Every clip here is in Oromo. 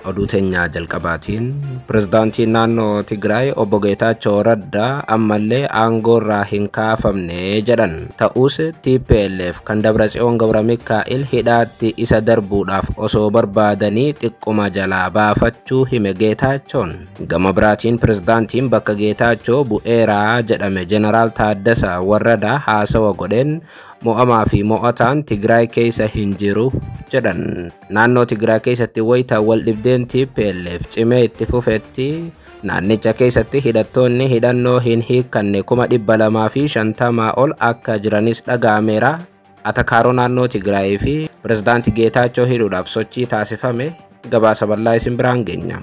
Oduu teenyaa jalqabaatiin pirezidaantiin naannoo Tigraay obbo Geetaachoo Raddaa ammallee aangoo irraa hin kaafamne jedhan. Ta'us TPLF kan Dabratsiyoon Gabra Mikaa'el hidhaatti isa darbuudhaaf osoo barbaadanii xiqquma jalaa baafachuu hime Geetaachoon. Gama biraatiin pirezidaantiin bakka Geetaachoo bu'eeraa jedhame Jeneraal Taaddasaa Warradaa haasawa godheen mo'amaa fi mo'ataan Tigraay keessa hin jiru jedhan. Naannoo Tigraay keessatti wayitaa wal dhibdeen TPLF cimee itti fufetti naannicha keessatti hidhattoonni hidhannoo hin hiikkanne 250,000 ol akka jiranis dhaga'ameera. Atakaaroo naannoo Tigraay fi pirezidaantii Geetaachoo hidhuudhaaf sochii taasifame gabaasa bal'aa isin biraan geenya.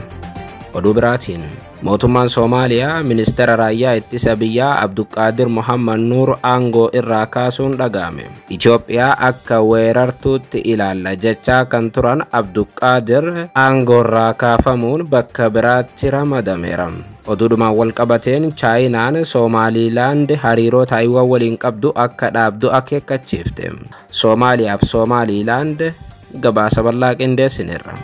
Oduu biraatiin mootummaan Soomaaliyaa ministeera raayyaa ittisa biyyaa Abduqaadir Muhammad Nuur aangoo irraa kaasuun dhaga'ame. Itoophiyaa akka weerartuutti ilaalla jechaa kan turan Abduqaadir aangoo irraa kaafamuun bakka biraatti ramadameera. Oduudhumaan wal qabateen Chaayinaan Soomaalilaand hariiroo Taayiwaan waliin qabdu akka dhaabdu akeekkachiifte. Soomaaliyaaf Soomaalilaand gabaasa bal'aa qindeessineerra.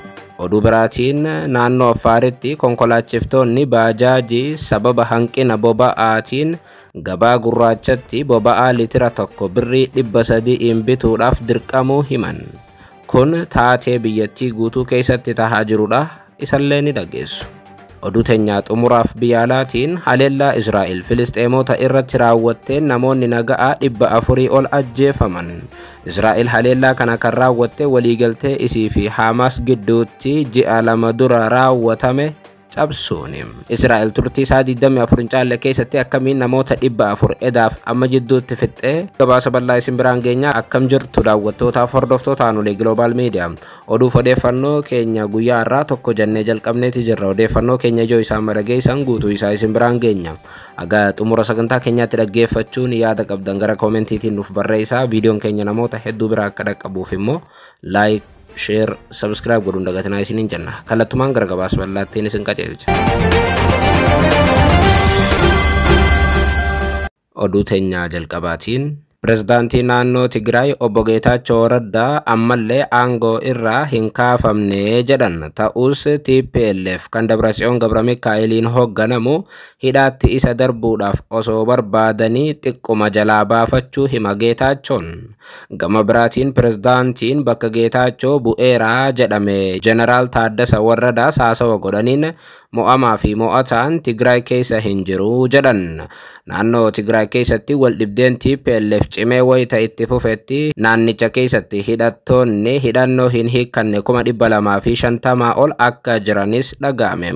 Oduu biraatiin naannoo Affaaritti konkolaachiftoonni baajaajii sababa hanqina boba'aatiin gabaa gurraachatti boba'aa litira 1 birrii 300 bituudhaaf dirqamuu himan. Kun taatee biyyattii guutuu keessatti tahaa jirudha. Isallee ni dhageessu. Oduu teenyaa xumuraaf biyya alaatiin haleellaa Israa'el Filisxeemota irratti raawwatteen namoonni naga'aa 400 ol ajjeefaman. Israa'el haleellaa kana kan raawwatte waliigaltee isii fi Haamaas gidduutti ji'a 2 dura raawwatame cabsuuni. Israa'el turtii isaa 24 hin caalle keessatti akkamiin namoota 400 edaaf amma jidduutti fixxee gabaasa bal'aa isin biraan geenya. Akkam jirtu daawwattootaaf hordoftoota Aanolee Global Media. Oduuf odeeffannoo keenya guyyaa har'aa tokko jennee jalqabneeti jirra. Odeeffannoo keenya ijoo isaa marageessan guutuu isaa isin biraan geenya. Aga xumura sagantaa keenyaatti dhaggeeffachuun yaada qabdan gara koomentiitiin nuuf barreessaa. Viidiyoon keenya namoota hedduu bira akka dhaqqabuuf immoo like, share, subscribe godhuun dagatinaa isiniin jenna. Kallattumaan gara gabaasa bal'aattiin isin qajeelcha. Oduu teenyaa jalqabaatiin pirezidaantii naannoo Tigraay obbo Geetaachoo Raddaa ammallee aangoo irraa hin kaafamne jedhan. Ta'us TPLF kan Dabratsiyoon Gabra Mikaa'eliin hoogganamu hidhaatti isa darbuudhaaf osoo barbaadanii xiqquma jalaa baafachuu hima Geetaachoon. Gama biraatiin pirezidaantiin bakka Geetaachoo bu'eeraa jedhame Jeneraal Taaddasa Warradaas haasawa godhaniin mo'amaa fi mo'ataan Tigraay keessa hin jiru jedhan. Naannoo Tigraay keessatti wal dhibdeen TPLF cimee wayita itti fufetti naannicha keessatti hidhattoonni hidhannoo hin hiikkanne 250,000 ol akka jiranis dhaga'ame.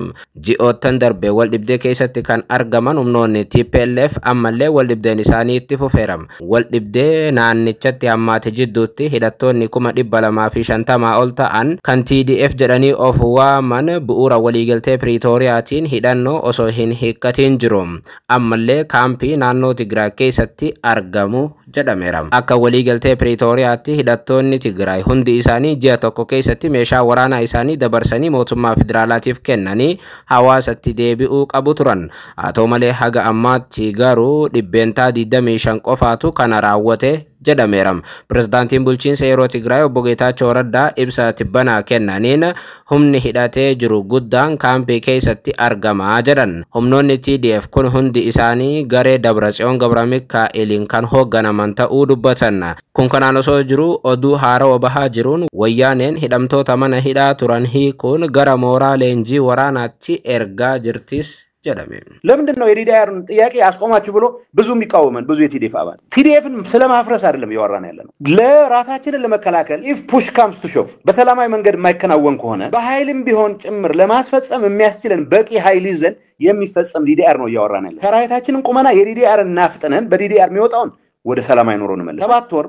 Ji'oottan darbe wal dhibdee keessatti kan argaman humnoonni TPLF ammallee wal dhibdeen isaanii itti fufeera. Wal dhibdee naannichatti hammaate jidduutti hidhattoonni 250,000 ol ta'an kan TDF jedhanii of waaman bu'uura waliigaltee Piriitooriyaatiin hidhannoo osoo hin hiikkatiin jiru. Ammallee kaampii naannoo Tigraay keessatti argamu jedhameera. Akka waliigaltee Piriitooriyaatti hidhattoonni Tigraay hundi isaanii ji'a 1 keessatti meeshaa waraanaa isaanii dabarsanii mootummaa federaalaatiif kennanii hawaasatti deebi'uu qabu turan. Haa ta'u malee haga ammaatti garuu 25% qofaatu kana raawwate jedhameera. Pirezidaantiin bulchiinsa yeroo Tigraay obbo Geetaachoo Raddaa ibsa tibbanaa kennaniin humni hidhatee jiru guddaan kaampii keessatti argamaa jedhan. Humnoonni TDF kun hundi isaanii garee Dabratsiyoon Gabra Mikaa'eliin kan hoogganaman ta'uu dubbatan. Kun kanaan osoo jiru oduu haarawa bahaa jiruun wayyaaneen hidhamtoota mana hidhaa turan hiikuun gara mooraa leenjii waraanaatti ergaa jirtis jedhame. ለምንድን ነው የዲዲአርን ጥያቄ አስቆማችሁ ብሎ ብዙ የሚቃወመን ብዙ የቲዲኤፍ አባል? ቲዲኤፍን ስለማፍረስ አይደለም እያወራን ያለ ነው። ለራሳችንን ለመከላከል ኢፍ ፑሽ ካምስ ቱ ሾፍ በሰላማዊ መንገድ የማይከናወን ከሆነ በኃይልም ቢሆን ጭምር ለማስፈጸም የሚያስችለን በቂ ኃይል ይዘን የሚፈጸም ዲዲአር ነው እያወራን ያለ። ሰራዊታችንን ቁመና የዲዲአር እናፍጥነን በዲዲአር የሚወጣውን ወደ ሰላማዊ ኑሮ እንመለስ። 7 ወር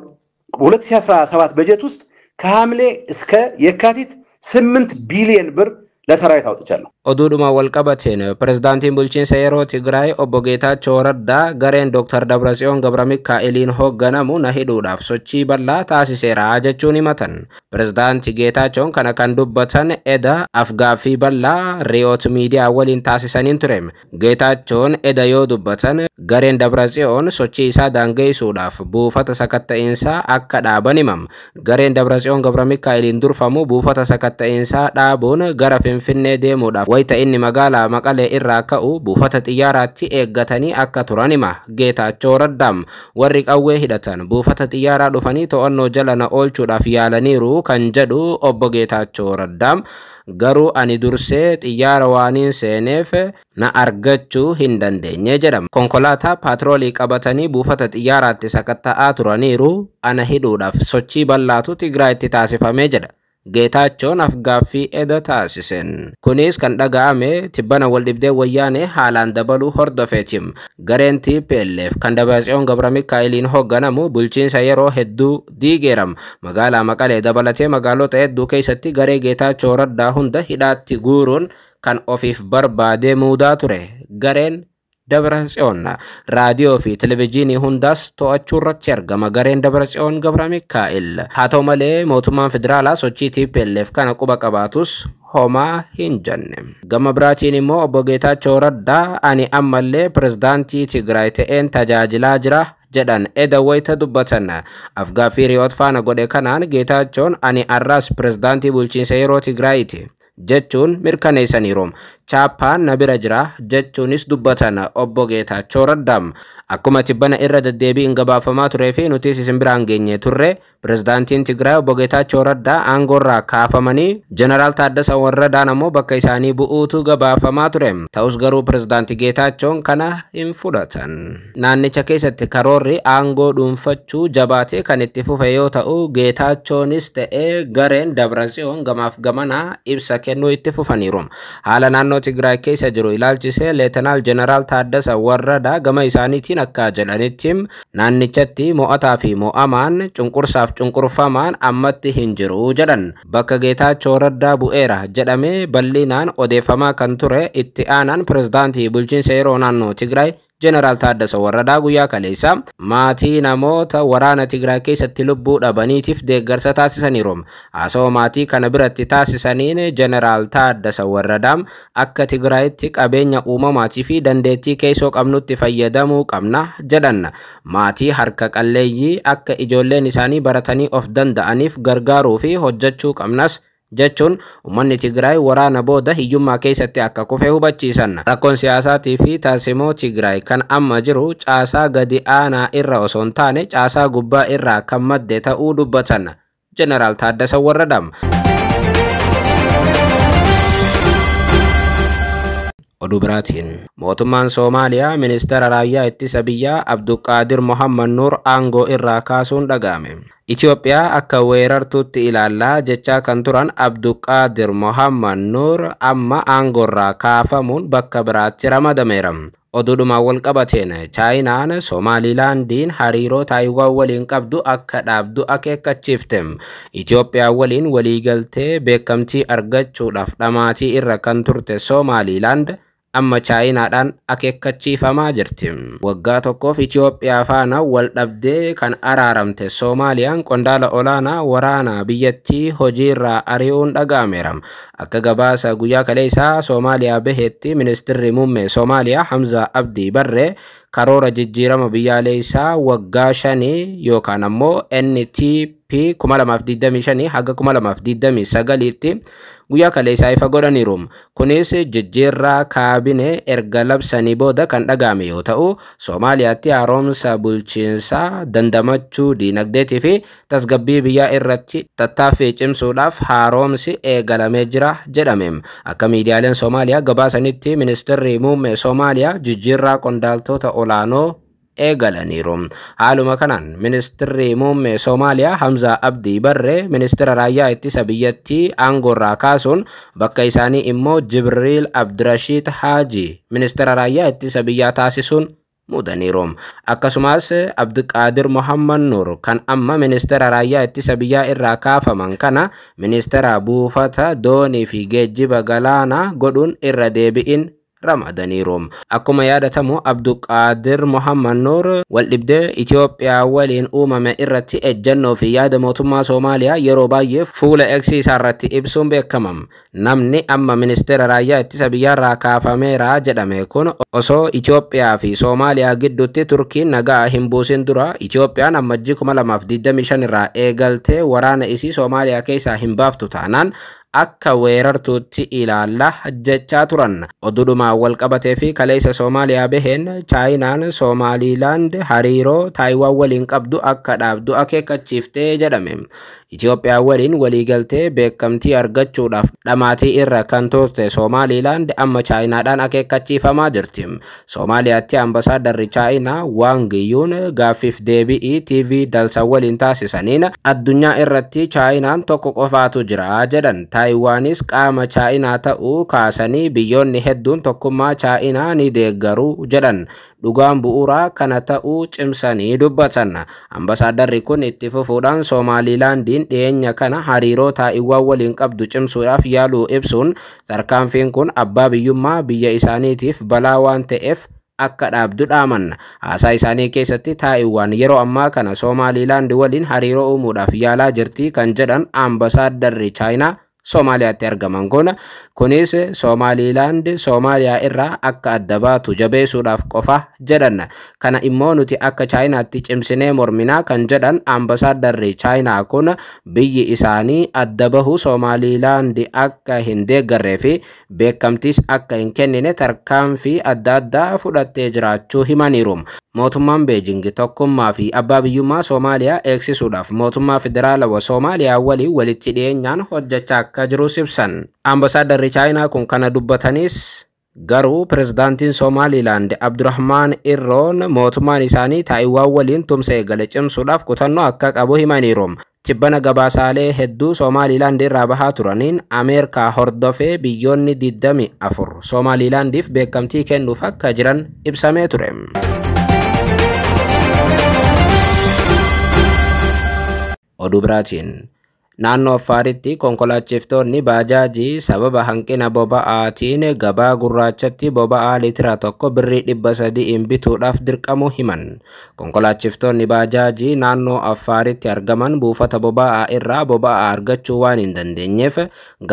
2017 በጀት ውስጥ ከሐምሌ እስከ የካቲት 8 ቢሊዮን ብር ለሰራዊት አውጥቻለሁ። Oduudhuma walqabateen pirezidaantiin bulchiinsa yeroo Tigraay obbo Geetaachoo Raddaa gareen Dr. Dabratsiyoon Gabramikaa'eliin hoogganamu na hidhuudhaaf sochii bal'aa taasiseera jechuun himatan. Pirezidaanti Geetaachoon kana kan dubbatan eda afgaaffii bal'aa Riyoot miidiyaa waliin taasisaniin ture. Geetaachoon eda yoo dubbatan gareen Dabratsiyoon sochii isaa daangeessuudhaaf buufata sakatta'iinsaa akka dhaaban himam. Gareen Dabratsiyoon Gabramikaa'eliin durfamu buufata sakatta'iinsaa dhaabuun gara Finfinnee deemuudhaaf wayita inni magaalaa Maqalee irraa ka'u buufata xiyyaaraatti eeggatanii akka turan hima. Geetaachoo Raddaam warri qawwee hidhatan buufata xiyyaaraa dhufanii to'annoo jala na oolchuudhaaf yaalaniiru kan jedhu obbo Geetaachoo Raddaam garuu ani dursee xiyyaara waaniin seeneef na argachuu hin dandeenye jedhama. Konkolaataa paatroolii qabatanii buufata xiyyaaraatti sakatta'aa turaniiru ana hidhuudhaaf sochii bal'aatu Tigraayitti taasifamee jedha. Geetaachoon afgaaffii eda taasisen. Kunis kan dhaga'ame tibbana waldhibdee wayyaanee haalaan dabaluu hordofeetim. Gareen TPLF kan Dabratsiyoon Gabramikaa'eliin hoogganamu bulchiinsa yeroo hedduu diigeeram. Magaalaa Maqalee dabalatee magaalota hedduu keessatti garee Geetaachoo Raddaa hunda hidhaatti guuruun kan ofiif barbaadee muudaa ture. Gareen Dabratsiyoon raadiyoo fi televezyiinii hundaas to'achuu irratti argama. Gareen Dabratsiyoon Gabramikaa'el. Haa ta'u malee mootummaan federaalaa sochii TPLF kana quba qabaatus homaa hin jenne. Gama biraatiin immoo obbo Geetaachoo Raddaa ani ammallee pirezidaantii Tigraay ta'een tajaajilaa jira jedhan eda wayita dubbatan. Afgaaffii Riyoot faana godhe kanaan Geetaachoon ani arraas pirezidaantii bulchiinsa yeroo Tigraayiti jechuun mirkaneessaniiru. Chaappaan na bira jira jechuunis dubbatan obbo Geetaachoo Raddaam. Akkuma tibbana irra deddeebiin gabaafamaa turee fi nutis isin biraan geenye turre pirezidaantiin Tigraay obbo Geetaachoo Raddaa aangoorraa kaafamanii Jeneraal Taaddasaa Warradaan ammoo bakka isaanii bu'uutu gabaafamaa ture. Ta'us garuu pirezidaantii Geetaachoon kana hin fudhatan. Naannicha keessatti karoorri aangoo dhuunfachuu jabaatee kan itti fufe yoo ta'u Geetaachoonis ta'ee gareen Dabratsiyoon gamaaf gamanaa ibsa kennuu itti fufaniiru. Haala naannoo Tigraay keessa jiru ilaalchisee Leetanaal Jeneraal Taaddasaa Warradaa gama isaaniitiin akka jedhanitti naannichatti mo'ataa fi mo'amaan cunqursaaf cunqurfamaan ammatti hin jiru jedhan. Bakka Geetaachoo Raddaa bu'eera jedhamee bal'inaan odeeffamaa kan ture itti aanaan pirezidaantii bulchiinsa yeroo naannoo Tigraay Jeneraal Taaddasaa Warradaa guyyaa kaleessa maatii namoota waraana Tigraay keessatti lubbuu dhabaniitiif deeggarsa taasisaniiru. Haasawaa maatii kana biratti taasisaniin Jeneraal Taaddasaa Warradaan akka Tigraayitti qabeenya uumamaatii fi dandeettii keessoo qabnutti fayyadamuu qabna jedhan. Maatii harka qalleeyyii akka ijoolleen isaanii baratanii of danda'aniif gargaaruu fi hojjechuu qabnas jechuun uummanni Tigraay waraana booda hiyyummaa keessatti akka kufe hubachiisan. Rakkoon siyaasaatii fi taasimoo Tigraay kan amma jiru caasaa gadi aanaa irra osoo hin taane caasaa gubbaa irraa kan madde ta'uu dubbatan. Jeneraal Taaddasaa Warradam. Oduu biraatiin mootummaan Soomaaliyaa ministeera raayyaa ittisa biyyaa Abduqaadir Mohammad Nuur aangoo irraa kaasuun dhaga'ame. Itoophiyaa akka weerartuutti ilaallaa jechaa kan turan Abduqaadir Mohammad Nuur amma aangoorraa kaafamuun bakka biraatti ramadameera. Oduudhumaan wal qabateen Chaayinaan Somaalilaandiin hariiroo Taayiwaan waliin qabdu akka dhaabdu akeekkachiifte. Itoophiyaa waliin waliigaltee beekamtii argachuudhaaf dhamaatii irra kan turte Somaalilaand amma Chaayinaadhaan akeekkachiifamaa jirti. Waggaa tokkoof Itoophiyaa faana wal dhabdee kan araaramte Soomaaliyaan qondaala olaanaa waraanaa biyyattii hojiirraa ari'uun dhaga'ameera. Akka gabaasa guyyaa kaleessaa Soomaaliyaa baheetti ministeerri muummee Soomaaliyaa Hamza Abdii Barree karoora jijjiirama biyyaalessaa waggaa 5 yookaan ammoo NTP 2025 haga 2029tti guyyaa kaleessaa ifa godhaniiru. Kunis jijjiirraa kaabinee erga labsanii booda kan dhaga'ame yoo ta'u, Soomaaliyaatti haaromsa bulchiinsaa dandamachuu diinagdeetii fi tasgabbii biyyaa irratti tattaaffii cimsuudhaaf haaromsi eegalamee jira jedhame. Akka miidiyaaleen Soomaaliyaa gabaasanitti ministeerri muummee Soomaaliyaa jijjiirraa qondaaltota olaanoo eegalaniiru. Haaluma kanaan ministeerri muummee Soomaaliyaa Hamza Abdii Barree ministeera raayyaa ittisa biyyattii aangoorraa kaasuun bakka isaanii immoo Jibriil Abdirashiid Haaji ministeera raayyaa ittisa biyyaa taasisuun muudaniiru. Akkasumas Abdiqaadir Mohammad Nur kan amma ministeera raayyaa ittisa biyyaa irraa kaafaman kana ministeera buufata doonii fi geejjiba galaanaa godhuun irra deebi'in ramadaniiru. Akkuma yaadatamu Abduqaadir Mohammad Nur waldhibdee Itoophiyaa waliin uumame irratti ejjennoo fi yaada mootummaa Soomaaliyaa yeroo baay'ee fuula X isaarratti ibsuun beekama. Namni amma ministeera raayyaa ittisa biyyaarraa kaafameera jedhame kun osoo Itoophiyaa fi Soomaaliyaa gidduutti Turkiin nagaa hin buusin dura Itoophiyaan ammajjii 2025 irraa eegaltee waraana isii Soomaaliyaa keessaa hin baaftu taanaan akka weerartuutti ilaalla jechaa turan. Oduudhumaan wal qabatee fi kaleessa Soomaaliyaa baheen Chaayinaan Soomaaliilaand hariiroo Taayiwaan waliin qabdu akka dhaabdu akeekkachiiftee jedhame. Itoophiyaa waliin waliigaltee beekamtii argachuudhaaf dhamaatii irra kan turte Soomaaliilaand amma Chaayinaadhaan akeekkachiifamaa jirti. Soomaaliyaatti ambasaadarri Chaayinaa Waang Yuun gaaffiif deebi'ii TV Dalsan waliin taasisaniin addunyaa irratti Chaayinaan tokko qofaatu jira jedhan. Taayiwaanis qaama Chaayinaa ta'uu kaasanii biyyoonni hedduun tokkummaa Chaayinaa ni deeggaru jedhan. Dhugaan bu'uuraa kana ta'uu cimsanii dubbatan. Ambasaadarri kun itti fufuudhaan Soomaaliilaandiin dhiyeenya kana hariiroo Taayiwaan waliin qabdu cimsuudhaaf yaaluu ibsuun tarkaanfiin kun abbaa biyyummaa biyya isaaniitiif balaa waan ta'eef akka dhaabdu dhaaman. Haasaa isaanii keessatti Taayiwaan yeroo ammaa kana Soomaaliilaand waliin hariiroo uumuudhaaf yaalaa jirti kan jedhan ambasaadarri Chaayinaa Soomaaliyaatti argaman kun kunis Soomaaliilaand Soomaaliyaa irraa akka adda baatu jabeessuudhaaf qofa jedhan. Kana immoo nuti akka Chaayinaatti cimsinee morminaa kan jedhan ambasaadarri Chaayinaa kun biyyi isaanii adda bahu Soomaaliilaand akka hin deeggarree fi beekamtiis akka hin kennine tarkaanfii adda addaa fudhattee jiraachuu himaniiru. Mootummaan Beejing tokkummaa fi abbaa biyyummaa Soomaaliyaa eegsisuudhaaf mootummaa federaalawaa Soomaaliyaa waliin walitti dhiyeenyaan hojjechaa akka jirus ibsan. Ambasaadarri Chaayinaa kun kana dubbatanis garuu pirezidaantiin Soomaaliilaand Abdurrahmaan Irroon mootummaan isaanii Taayiwaan waliin tumsa eegale cimsuudhaaf kutannoo akka qabu himaniiru. Tibbana gabaasaalee hedduu Soomaaliilaand irraa bahaa turaniin Ameerikaa hordofee biyyoonni 24 Soomaaliilaandiif beekamtii kennuuf akka jiran ibsamee ture. Oduu biraatiin naannoo Affaaritti konkolaachiftoonni baajaajii sababa hanqina boba'aatiin gabaa gurraachatti boba'aa litira tokko birrii 300 bituudhaaf dirqamuu himan. Konkolaachiftoonni baajaajii naannoo Affaaritti argaman buufata boba'aa irraa boba'aa argachuu waan hin dandeenyeef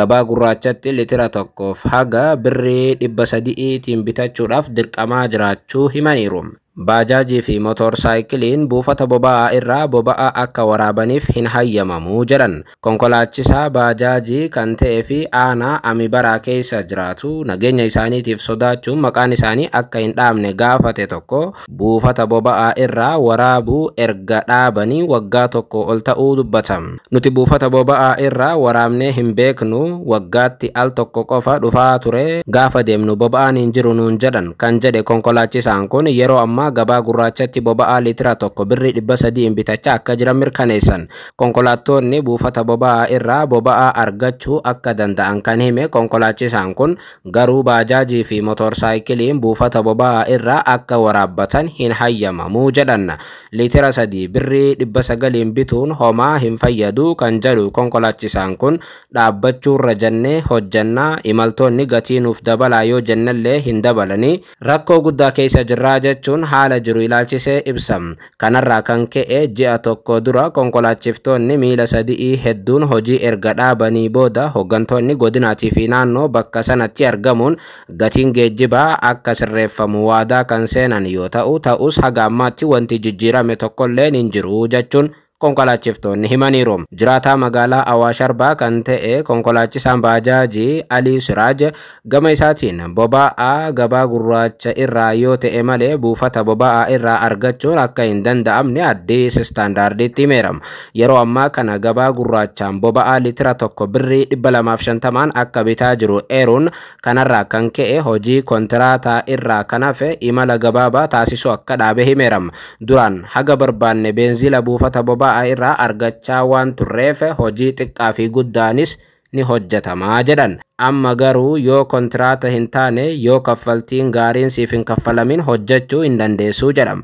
gabaa gurraachatti litira tokkoof haga birrii 300 bitachuudhaaf dirqamaa jiraachuu himaniiru. Baajaajii fi motorsaayikiliin buufata boba'aa irraa boba'aa akka waraabaniif hin hayyamamu jedhan. Konkolaachisaa baajaajii kan ta'ee fi aanaa Amibaraa keessa jiraatu nageenya isaaniitiif sodaachuun maqaan isaanii akka hin dhaamne gaafate tokko buufata boba'aa irraa waraabuu erga dhaabanii waggaa tokko ol ta'uu dubbata. Nuti buufata boba'aa irraa waraabnee hin beeknu, waggaatti al tokko qofa dhufaa ture, gaafa deemnu boba'aan hin jiru nuun jedhan kan jedhe konkolaachisaan kun yeroo ammaa gabaa gurraachatti boba'aa litira tokko birrii 300 bitachaa akka jiran mirkaneessan. Konkolaattonni buufata boba'aa irraa boba'aa argachuu akka danda'an kan hime konkolaachisaan kun garuu baajaajii fi motorsaayikiliin buufata boba'aa irraa akka waraabbatan hin hayyamamu jedhan. Litira 3 birrii 900 bituun homaa hin fayyadu kan jedhu konkolaachisaan kun dhaabbachuurra jennee hojjannaa, imaltoonni gatii nuuf dabalaa yoo jennellee hin dabalanii rakkoo guddaa keessa jirraa jechuun haala jiru ilaalchisee ibsa. Kanarraa kan ka'e ji'a tokko dura konkolaachiftoonni miila sadii hedduun hojii erga dhaabanii booda hooggantoonni godinaatii fi naannoo bakka sanatti argamuun gatiin geejjibaa akka sirreeffamu waadaa kan seenan yoo ta'u, ta'us haga ammaatti wanti jijjiirame tokkolleen hin jiru jechuun konkolaachiftoonni himaniiru. Jiraataa magaalaa Awaash Arbaa kan ta'e konkolaachisaan baajaajii Alii Siraaj gama isaatiin boba'aa gabaa gurraacha irraa yoo ta'e malee buufata boba'aa irraa argachuun akka hin danda'amne Addis Istaandaarditti himeera. Yeroo ammaa kana gabaa gurraachaan boba'aa litira tokko birrii 250 akka bitaa jiru eeruun kanarraa kan ka'e hojii kontiraataa irraa kan hafe imala gabaabaa taasisuu akka dhaabe himeera. Duraan haga barbaanne beenzila buufata boba'aa irraa argachaa waan turreef hojii xiqqaa fi guddaanis ni hojjetamaa jedhan. Amma garuu yoo kontiraata hin taane, yoo kaffaltiin gaariin siif hin kaffalamin hojjechuu hin dandeessuu jedhama.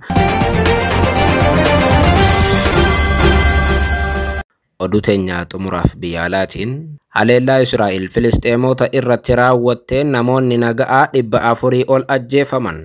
Oduu teenya xumuraaf biyya alaatiin, haleellaa Israa'el Filisxeemota irratti raawwatteen namoonni naga'aa 400 ol ajjeefaman.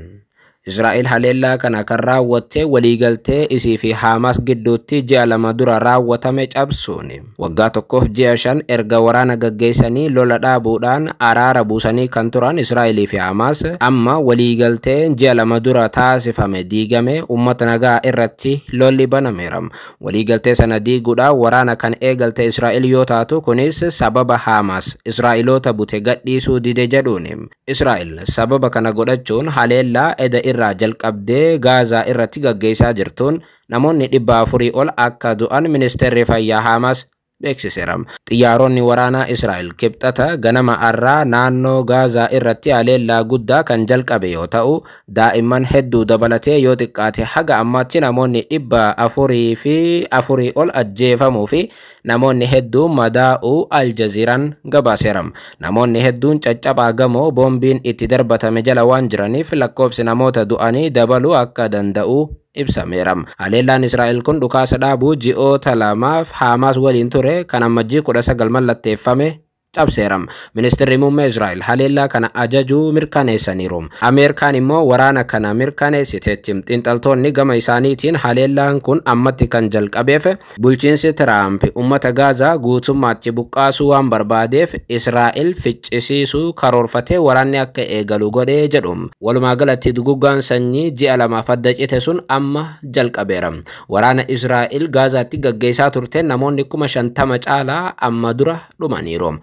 Israa'el haleellaa kana kan raawwatte waliigaltee isii fi Haamaas gidduutti ji'a 2 dura raawwatame cabsuun. Waggaa 1f ji'a 5 erga waraana gaggeessanii lola dhaabuudhaan araara buusanii kan turan Israa'elii fi Haamaas, amma waliigalteen ji'a 2 dura taasifame diigame uummata nagaa irratti lolli banameera. Waliigaltee sana diiguudhaan waraana kan eegalte Israa'el yoo taatu, kunis sababa Haamaas Israa'eloota bute gadhiisuu dide jedhuun. Israa'el sababa kana godhachuun haleellaa eda irraa jalqabdee Gaazaa irratti gaggeessaa jirtuun namoonni 400 ol akka du'an ministeerri fayyaa Haamaas beeksiseera. Xiyyaaronni waraanaa Israa'el Kibxata ganama arraa naannoo Gaazaa irratti haleellaa guddaa kan jalqabe yoo ta'u, daa'imman hedduu dabalatee yoo xiqqaate haga ammaatti namoonni 404 ol ajjeefamuu fi namoonni hedduun madaa'uu Aljaziiraan gabaaseera. Namoonni hedduun caccabaa gamoo boombiin itti darbatame jala waan jiraniif lakkoofsi namoota du'anii dabaluu akka danda'u ibsameera. Haleellaan Israa'el kun dhukaasa dhaabuu ji'oota 2f Haamaas waliin ture kan Ammajjii 19 mallatteeffame cabseera. Ministeerri muummee Israa'el haleellaa kana ajajuu mirkaneessaniiru. Ameerikaan immoo waraana kana mirkaneessiteetti. Xiinxaltoonni gama isaaniitiin haleellaan kun ammatti kan jalqabeef bulchiinsi Tiraamp uummata Gaazaa guutummaatti buqqaasuu waan barbaadeef Israa'el ficcisiisuu karoorfatee waraanni akka eegalu godhee jedhu. Walumaa galatti duguggaan sanyii ji'a 2f adda cite sun amma jalqabeera. Waraana Israa'el Gaazaatti gaggeessaa turteen namoonni 50,000 caalaa amma dura dhumaniiru.